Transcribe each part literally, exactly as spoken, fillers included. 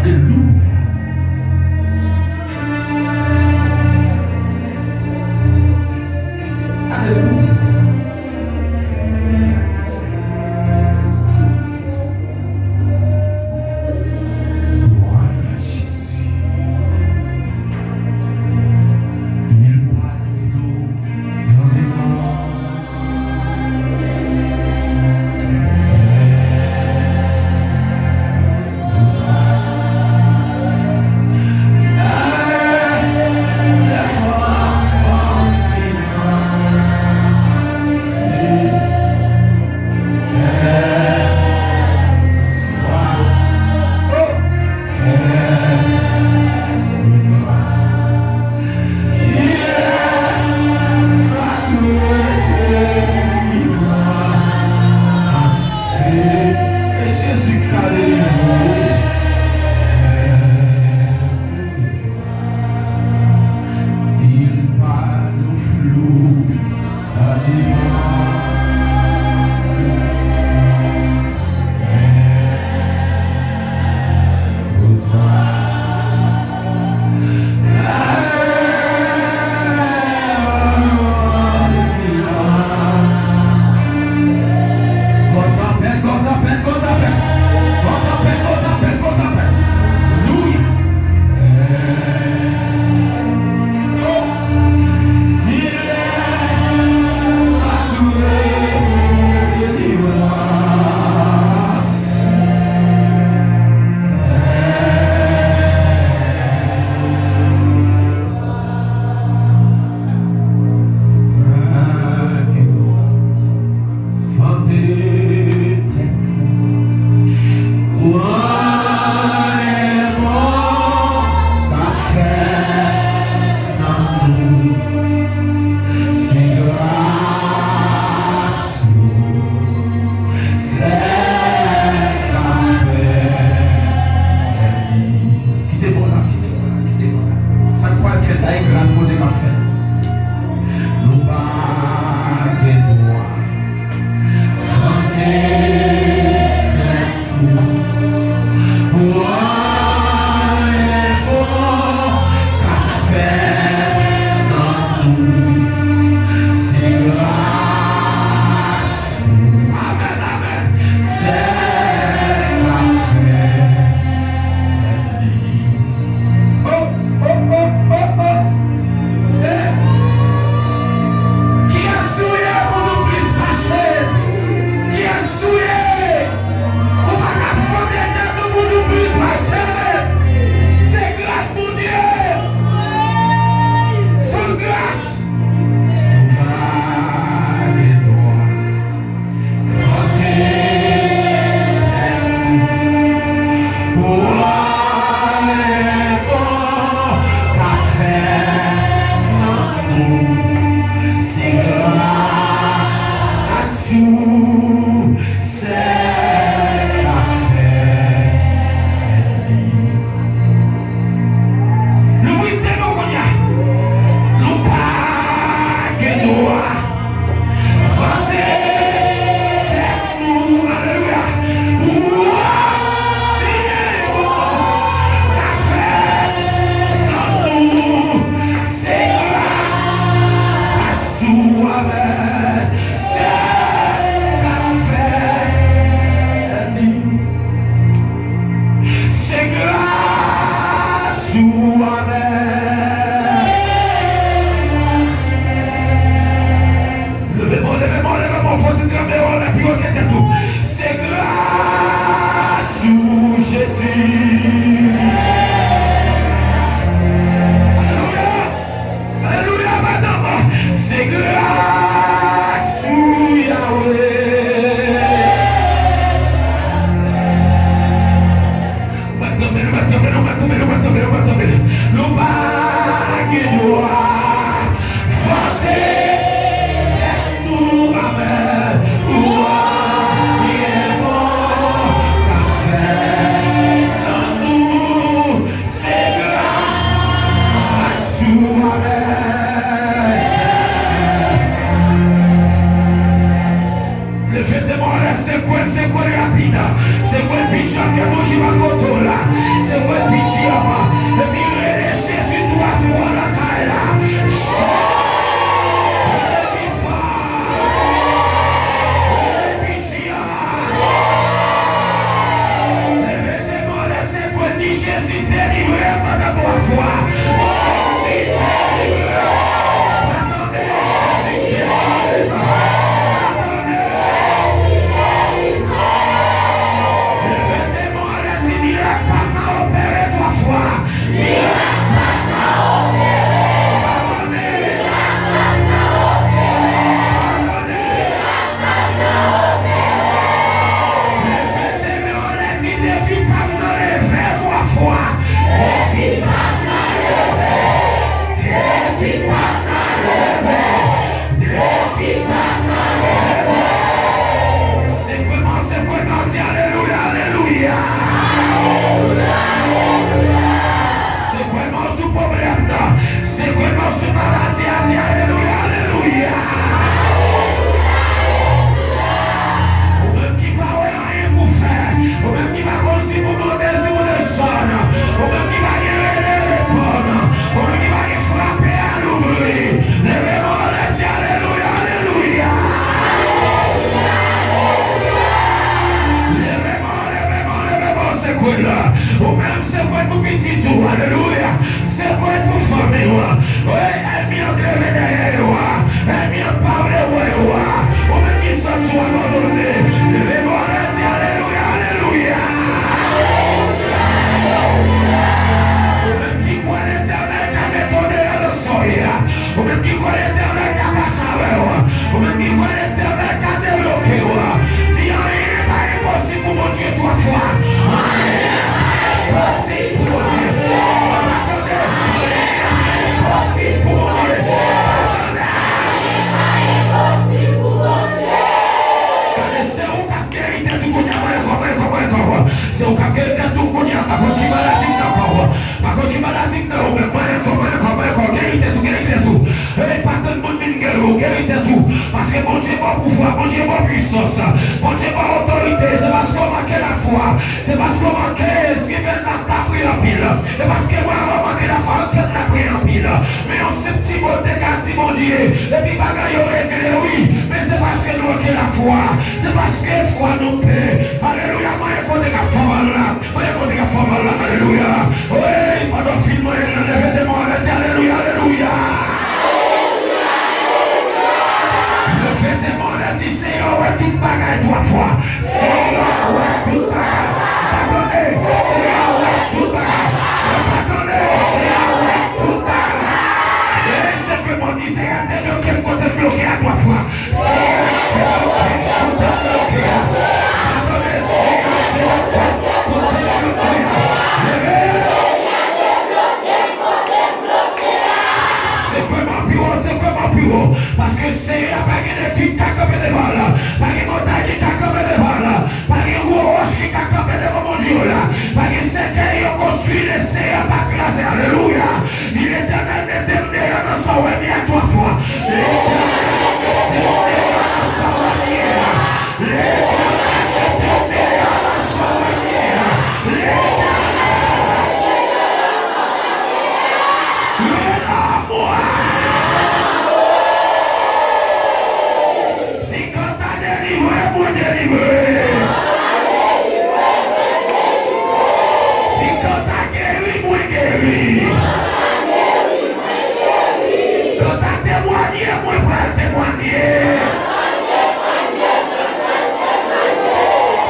Alelouya. Alelouya. Glwa a Jezi. Il parle flot dans les mains. Epi rele Jezi twa fwa lakay la. Rele pi fò. Rele pi dya. Leve demon, leve sekwe, di, Jezi, delivre m pandan twa fwa. Jezi, delivre m. Padone, Jezi, delivre m. Padone. Leve demon, ale, di, mirak pa m nan opere twa fwa. Mirak pa m nan opere. Padone. Padone. Leve demon, ale, di, defi pa m nan leve twa fwa. Defi pa m nan leve. Defi pa m nan leve. Defi pa m nan leve. Sekwe mò, sekwe mò, di alelouya, alelouya. Sekwe mò sou pwoblèm nan. Sekwe mò sou maladi a, di alelouya, alelouya. Ou menm ki pa wè anyen pou fè, ou menm ki pa konn si pou monte, si pou desann, ou menm ki pa gen rele, reponn, ou menm ki pa gen frape a, louvri. Leve men w, di alelouya, alelouya. Leve men w, leve men w, leve men w, sekwe l. Ou menm sekwe l pou pitit ou, alelouya. Sekwe l pou fanmi w. Wi, ènmi an k leve dèyè yo a. Ènmi an pa vle wè yo a. Ou menm ki santi w abandone, leve men w, di alelouya, alelouya. Ou menm ki kwè Letènèl ka mete w deyò nan sa w ye a. Ou menm ki kwè Letènèl ka pase avè w. Ou menm ki kwè Letènèl ka debloke w. Di anyen pa enposib pou Bondye twa fwa. Anyen pa enposib pou Bondye. Ou pa tande? Anyen pa enposib pou Bondye. Ou pa tande? Gade, se ou k ap geri tèt ou kounye a, mwen ankò, mwen ankò, mwen ankò. Se ou k ap geri tèt ou kounye a, pa konn ki maladi k nan kò w. Pa konn ki maladi k nan ou menm, mwen ankò, mwen ankò, mwen ankò. Geri tèt ou, geri tèt ou. Ey, pa tann moun vin geri w, geri tèt ou. Paske Bondye ba w pouvwa, Bondye ba w pwisans, Bondye ba w otorite. Se paske w manke lafwa. Se paske w manke, Steven ap lapriyè anpil. E paske mwen, avan w manke lafwa, yo t fè n lapriyè anpil. Men yon senp ti mo te ka di Bondye, epi bagay yo regle, wi. Men se paske nou manke lafwa. Se paske fwa nou manke. Alelouya, mwen kote k ap fè mal la. Mwen kote k ap fè mal la, alelouya. Wi, pandan w fin mwen, leve de men w, di alelouya, alelouya. Leve de men w, di Senyè wè tout bagay twa fwa. Senyè wè tout bagay. Padone, Senyè wè tout bagay. Padone, Senyè wè tout bagay. E se ke Bondye, Senyè te bloke m kote m bloke a twa fwa. Senyè, te bloke m kote m bloke a. Padone, Senyè, te bloke m kote m bloke a. Leve! Sekwe m pi wo, sekwe m pi wo. Paske Senyè a pa gen defi ki ka kanpe devan l. Pa gen montay ki ka kanpe devan l. Pa gen gwo wòch ki ka kanpe devan Bondye w la. Pa gen sèkèy yo konstwi, le Senyè pa kraze. Alelouya! Di, Letènèl, mete m deyò nan sa w wè m ye a twa fwa. Letènèl, mete m deyò nan sa w wè m ye a. Letènèl, mete m deyò nan sa w wè m ye a. Letènèl, rele mwen. Di, Kanta delivre, mwen delivre. Di, Kanta geri, mwen geri. Kanta temwanye, mwen pral temwanye.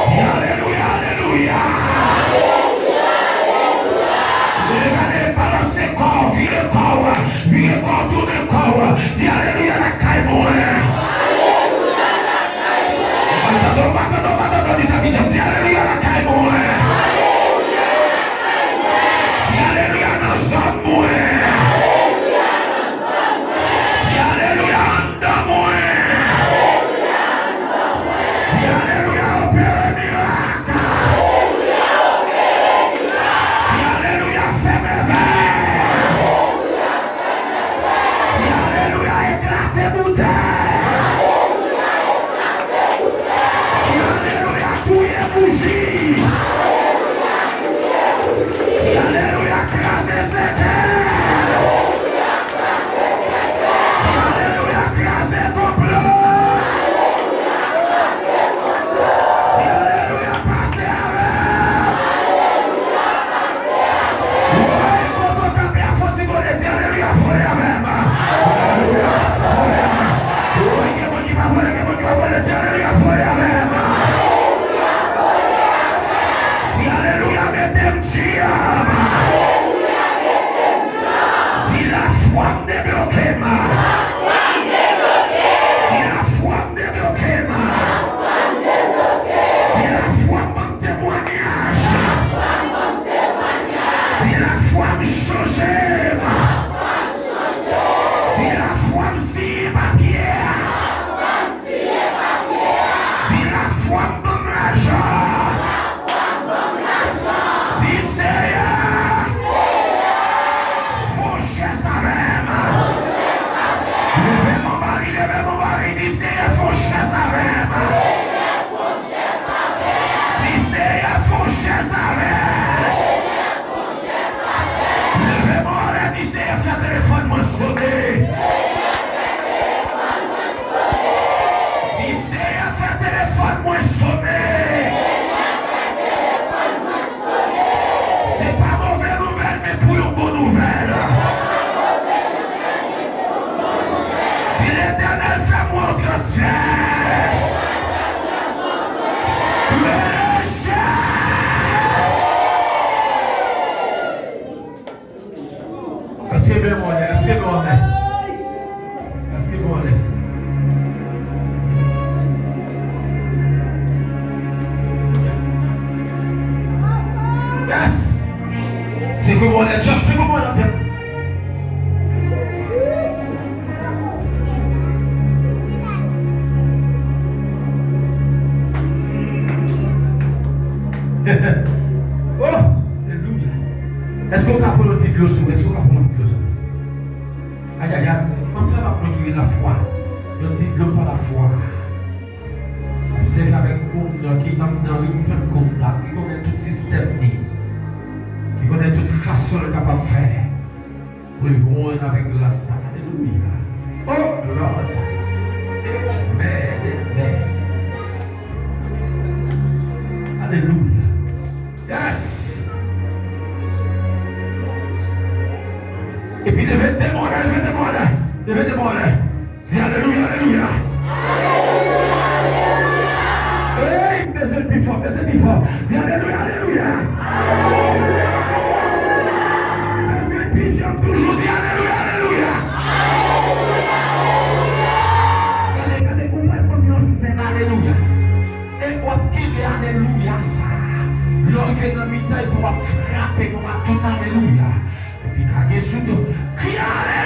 Di alelouya, alelouya. Mwen gade, balanse kò w, vire kò w, vire kò w, tounen kò w. Di alelouya lakay mwen. Alelouya lakay mwen. Atande, atande, atande, di sa pi djanm. Di alelouya lakay mwen. Alelouya lakay mwen. Di alelouya nan zòn mwen. Alelouya nan zòn mwen. Di alelouya anndan mwen. Alelouya anndan mwen. Di alelouya opere mirak. Alelouya opere mirak. Di alelouya fè mèvèy. Alelouya fè mèvèy. Di alelouya eklate boutèy. Alelouya eklate boutèy. Di alelouya touye bouji. Alelouya touye bouji. Di alelouya Paske men mwen, paske mwen. Paske mwen. Yes! Se kou mwen, jump, se kou mwen, jump. Oh, alelouya. Èske w ka pran yon ti dlo sou? Èske w ka pran yon ti dlo sou? Ayayay, m ap sèvi ak mwen ki gen lafwa. Yon ti dlo pa lafwa. M ap sèvi avèk moun nan ki anndan ritm Pentecôte la, ki konnen tout sistèm li, ki konnen tout fason l kapab fè pou l jwenn avèk gras la. Alelouya. Oh, Lord. Amen, amen. Alelouya. Yes. Epi leve de men w anlè, leve de men w anlè, leve de men w anlè. Di alelouya, alelouya. Hey, peze l pi fò, peze l pi fò. Di alelouya, alelouya. Peze l pi djanm toujou, di alelouya, alelouya. Gade, gade, ou pral ban m yon sèn alelouya. E w ap kenbe alelouya sa a. Lè w rive nan mitan, epi w ap frape nou ak tout alelouya. Epi kage sou do. Kriye ale!